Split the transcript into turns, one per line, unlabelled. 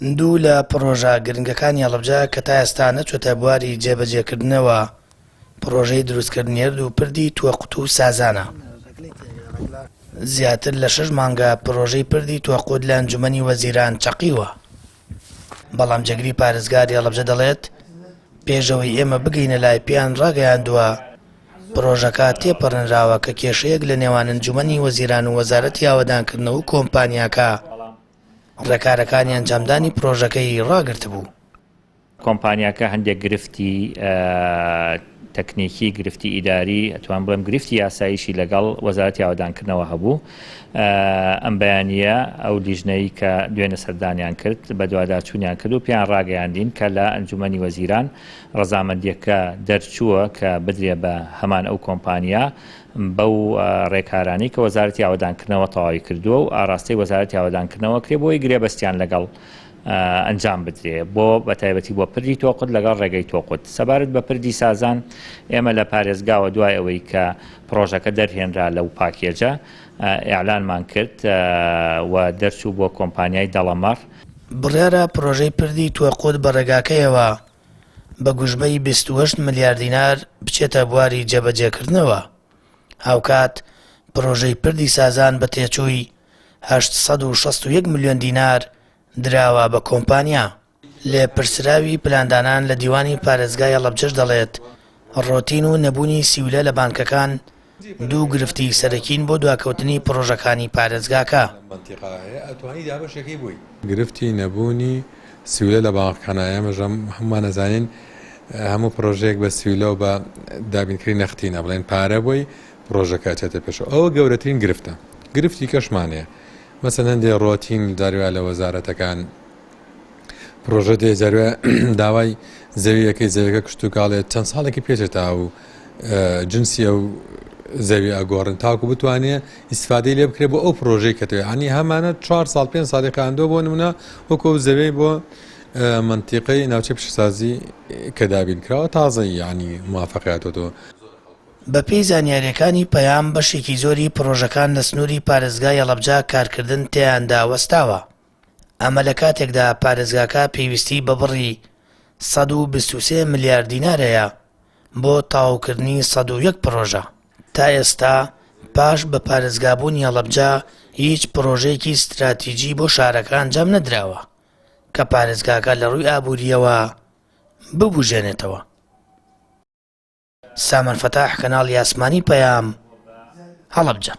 دوو لە پڕۆژە گرنگەکانی هەڵەبجە کە تا ئێستا نەچۆتە بواری جێبەجێکردنەوە، پڕۆژەی دروستکردنی هەردوو پردی توەقوت و سازانە. زیاتر لە شەش مانگە پڕۆژەی پردی توەقوت لە ئەنجومەنی وەزیران چەقیوە، بەڵام جێگری پارێزگاری هەڵەبجە دەڵێت، پێش ئەوەی ئێمە بگەینە لای پێیان ڕاگەیاندووە پڕۆژەکە تێپەڕێنراوە کە کێشەیەک لە نێوان ئەنجومەنی وەزیران و وەزارەتی ئاوەدانکردنەوە و کۆمپانیاکە ڕێکارەکانی ئەنجامدانی پرۆژەکەی ڕاگرتبوو.
کۆمپانیاکە هەندێک گرفتی تەکنیکی، گرفتی ئیداری، ئەتوانم بڵێم گرفتی یاساییشی لەگەڵ وەزارەتی ئاوەدانکردنەوە هەبوو. ئەم بەیانییە ئەو لیژنەی کە دوێنێ سەردانیان کرد، بەدواداچوونیان کرد و پێیان ڕاگەیاندین کە لە ئەنجومەنی وەزیران ڕەزامەندییەکە دەرچووە کە بدرێ بە هەمان ئەو کۆمپانیا بەو ڕێکارانەی کە وەزارەتی ئاوەدانکردنەوە تەواوی کردووە و ئاراستەی وەزارەتی ئاوەدانکردنەوە کرێ بۆی گرێبەستیان لەگەڵ ئەنجام بدرێ بۆ بە تایبەتی بۆ پردی تۆقت لەگەڵ ڕێگەی تۆقت سەبارەت بە پردی سازان ئێمە لە پارێزگاوە دوای ئەوەی کە پرۆژەکە دەرهێنرا لەو پاکێجە ئیعلانمان کرد و دەرچوو بۆ کۆمپانیای دەڵەمەڕ.
بڕیارە پرۆژەی پردی تۆقوت بە ڕێگاکەیەوە بە گوژمەی 28 ملیار دینار بچێتە بواری جێبەجێکردنەوە، هاوکات پڕۆژەی پردی سازان بە تێچووی 861 ملیۆن دینار دراوە بە کۆمپانیا. لێپرسراوی پلاندانان لە دیوانی پارێزگای هەڵەبجەش دەڵێت، ڕۆتین و نەبوونی سیولە لە بانکەکان دوو گرفتی سەرەکین بۆ دواکەوتنی پڕۆژەکانی پارێزگاکە.
گرفتی نەبوونی سیولە لە بانقەکانا، ئێمەش هەموومان ئەزانین هەموو پڕۆژەیەک بە سیولە و بە دابینکردنی نەختینە بڵێن پارە بۆی پڕۆژەکە ئەچێتە پێشەوە، ئەوە گەورەترین گرفتە. گرفتی کەشمان هەیە مەسەن هەندێ ڕۆتین جاری وایە لە وەزارەتەکان پڕۆژە دێ جاری وایە داوای زەویەکەی زەویەکە کشتوکاڵێ چەند ساڵێکی پێچێت تا و جنسی ئەو زەوی ئەگۆڕن تاکو بتوانێ ئیسفادەی لێ بکرێ بۆ ئەو پرۆژەی کە تێ عنی هەمانە چوار ساڵ پێ ساڵی خاندۆ بۆ نمونە وەکو ئەو زەوی بۆ منتیقەی ناوچەی پیشەسازی کە دابین کراوە تازە یعنی موافقیاتەوە.
بەپێی زانیارییەکانی پەیام بەشێکی زۆری پڕۆژەکان لە سنووری پارێزگای هەڵەبجە کارکردن تێیاندا وەستاوە. ئەمە لە کاتێکدا پارێزگاکە پێویستی بە بڕی 123 ملیار دینار هەیە بۆ تەواوکردنی 101 پڕۆژە. تا ئێستا پاش بە پارێزگابوونی هەڵەبجە هیچ پڕۆژەیەکی ستراتیجی بۆ شارەکە ئەنجام نەدراوە کە پارێزگاکە لە ڕووی ئابوورییەوە ببوژێنێتەوە. سامان فەتاح، کەناڵی ئاسمانی پەیام، هەڵەبجە.